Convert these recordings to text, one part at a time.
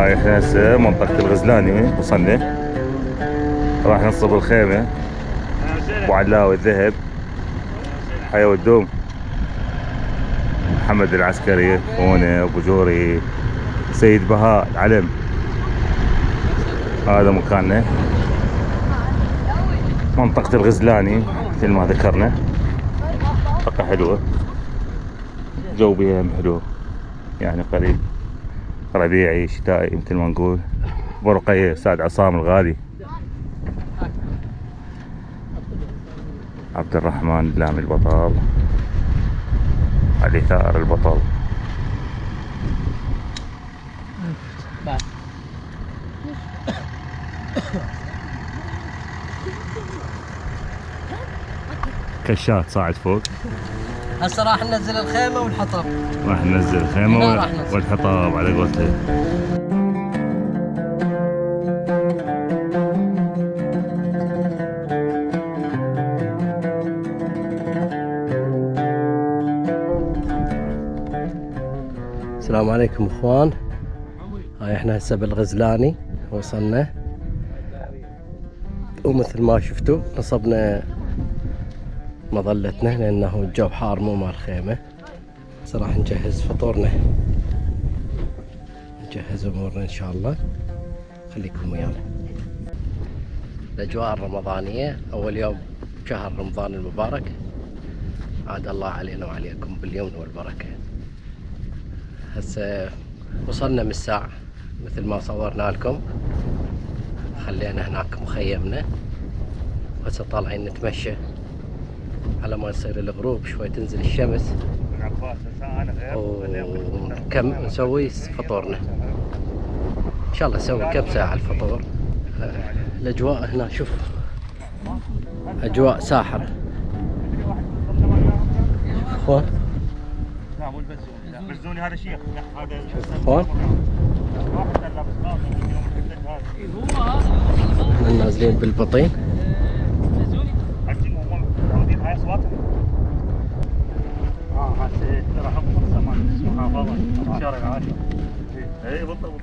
هاي احنا هسه منطقة الغزلاني وصلنا، راح نصب الخيمة. ابو علاوي الذهب، حيا والدوم، محمد العسكري، هنا ابو جوري، سيد بهاء العلم. هذا مكاننا منطقة الغزلاني مثل ما ذكرنا. منطقة حلوة، جو بيها حلو، يعني قريب ربيعي شتائي مثل ما نقول. برقية سعد عصام الغالي، عبد الرحمن اللامي البطل، علي ثار البطل. كشات صاعد فوق. هسه راح ننزل الخيمة والحطب. راح ننزل الخيمة والحطب على قولته. السلام عليكم اخوان. هاي احنا هسه بالغزلاني وصلنا، ومثل ما شفتوا نصبنا مظلتنا لانه الجو حار مو مال خيمة. هسه راح نجهز فطورنا، نجهز امورنا ان شاء الله. خليكم ويانا. الاجواء الرمضانية، اول يوم شهر رمضان المبارك، عاد الله علينا وعليكم باليمن والبركة. هسه وصلنا من الساعة مثل ما صورنا لكم، خلينا هناك مخيمنا. هسه طالعين نتمشى على ما يصير الغروب، شوي تنزل الشمس وكم نسوي فطورنا. ان شاء الله نسوي كم ساعة الفطور. الاجواء هنا شوف، اجواء ساحرة اخوان. بزوني هذا شيخ، هذا اخوان احنا نازلين بالبطين. هسه راح اخذ محافظة شارع العاشر. اي بالضبط.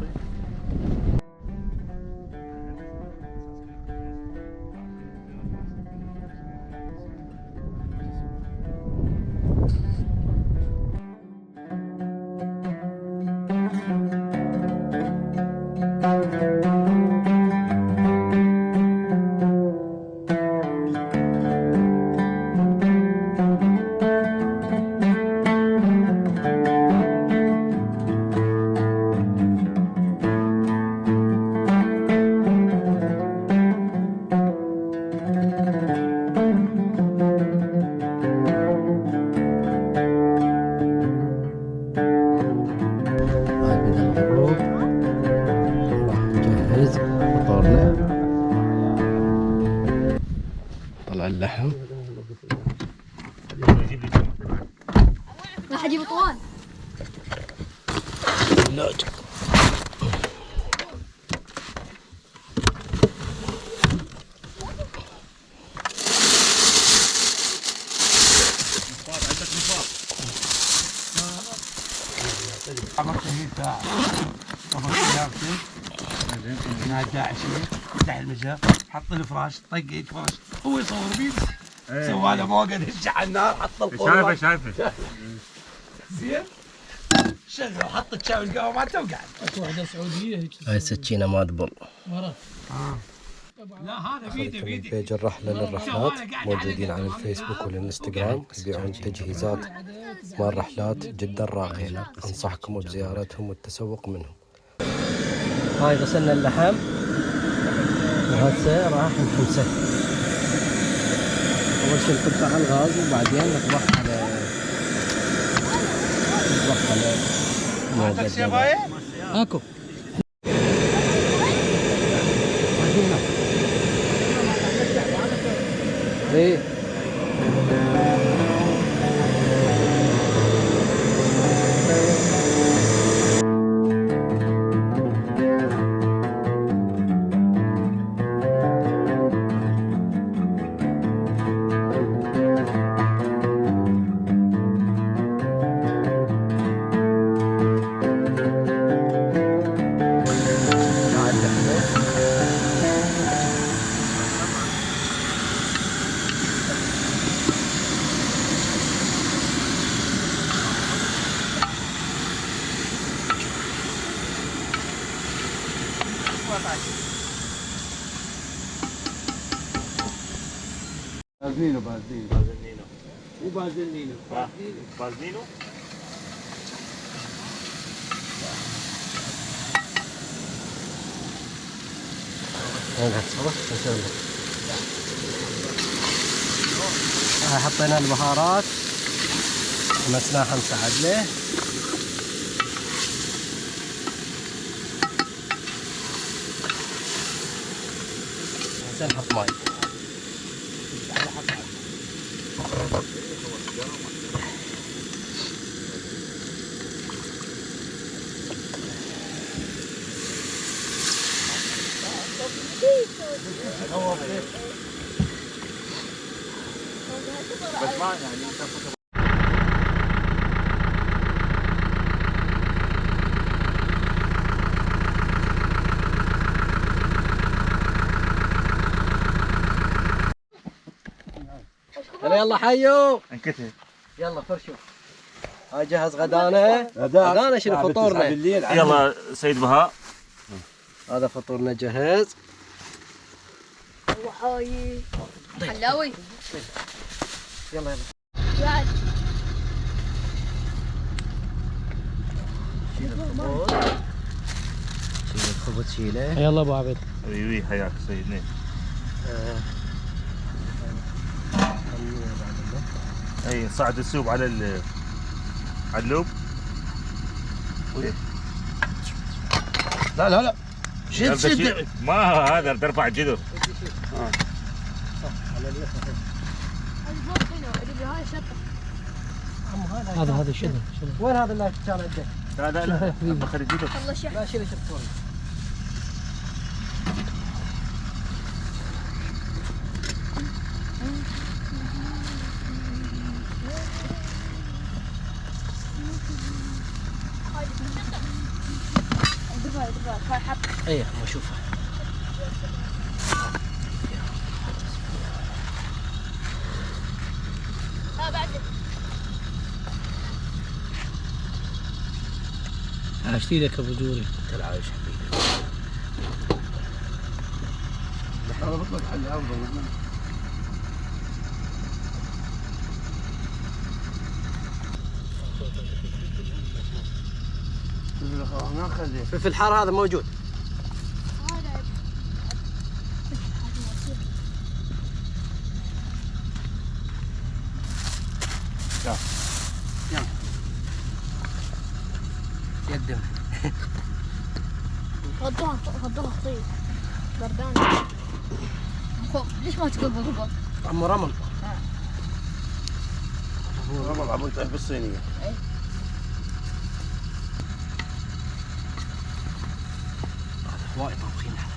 طلع اللحم. راح اجيب طوال. ثلاجة. نادى عشية، فتح المجال، حط الفراش، طق الفراش، هو يصور فيديو. سوى له موقع دش على النار، حط القوة. شايفه زين. شغل، حط الشاي والقهوة مالته وقعد. اكو واحدة سعودية هيك. هاي سكينة مادبل. ورا. لا هذا فيديو من بيج الرحلة للرحلات، موجودين على الفيسبوك والانستغرام، يبيعون تجهيزات مال رحلات جدا راقية، انصحكم بزيارتهم والتسوق منهم. هاي غسلنا اللحم وهسه راح نحمسه. اول شي نطبخه على الغاز وبعدين نطبخ على موقد. اكو. ايه بازنينو مو بازنينو بازنينو. حطينا البهارات مسناها مساعد له. هسه نحط ماي. بس ما يعني يلا حيو انكتب. يلا فرشوا. هاي جهز غدانا. غدانا شنو فطورنا؟ يلا سيد بهاء. هذا فطورنا جهز. وحاي حلاوي. يلا بعد شيل الخبز. شيل الخبز شيله. يلا ابو عبيد. ايوه حياك سيدنا. اي صعد السوب على اللوب. لا شد ما هذا ترفع الجدر. هذا شنو؟ وين هذا اللي كان عنده؟ لا بخر الجدر. والله شيخ لا شيل شفتوني. ايه ما اشوفها. عاشت ايدك ابو جوري. تلعايش حبيبي. انا بطلق حل افضل. في الحار هذا موجود. يقدم. غضوها طيب بردان. ليش ما تقبل قبل؟ عمو رمل. رمل عبود تعرف بالصينية. هذا وايد طابخين احنا.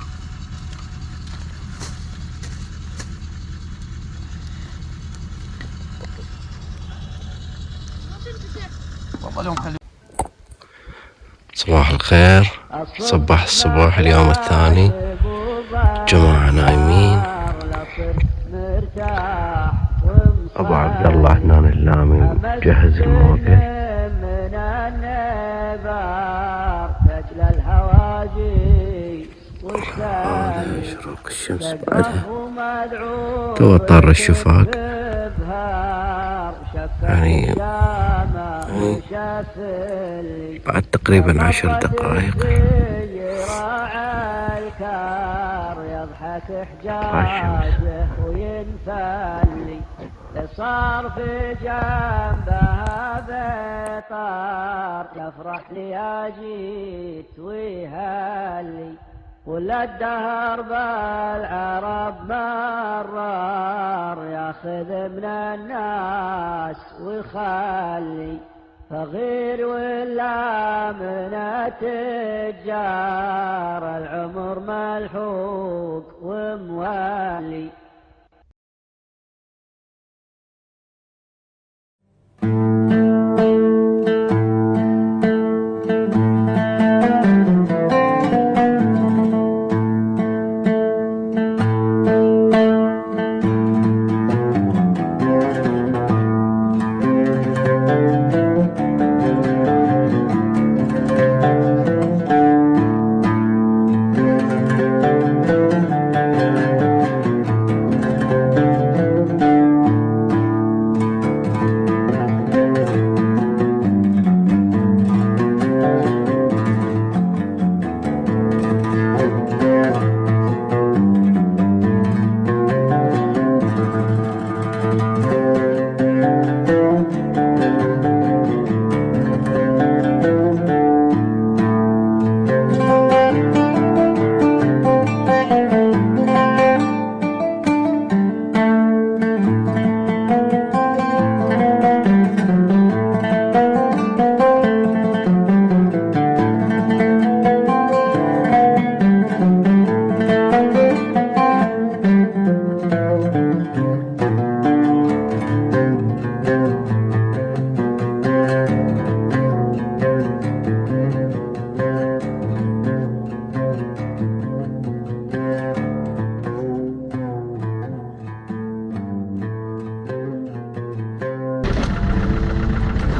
صباح الخير. صباح الصبح اليوم الثاني. جماعة نايمين. ابو عبد الله هنا اللامي مجهز الموقف. هذا يشرق الشمس بعدها. تو طار الشفاق يعني بعد تقريبا 10 دقائق صار في جنبها بطار يفرح لي اجيت ويهلي ولا الدهر بالعرب مرار ياخذ من الناس ويخلي فغير ولا من التجار العمر ملحوق ومولي.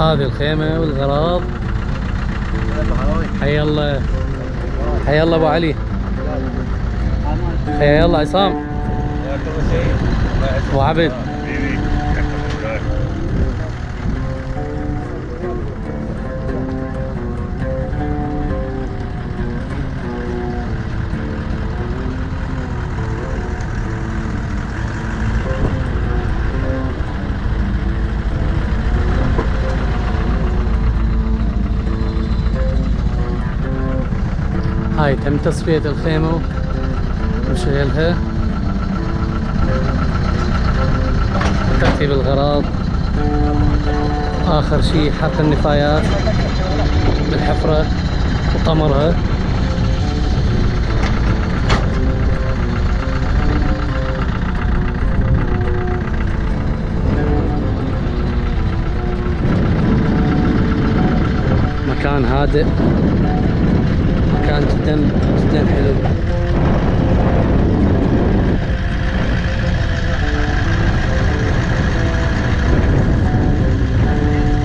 هذه الخيمة والغراض. حيا الله، حيا الله ابو علي، حيا الله عصام، ابو عبد. هاي تم تصفية الخيمة وشغلها، ترتيب الغراض، آخر شي حرق النفايات بالحفرة وطمرها. مكان هادئ، مكان جدا حلو.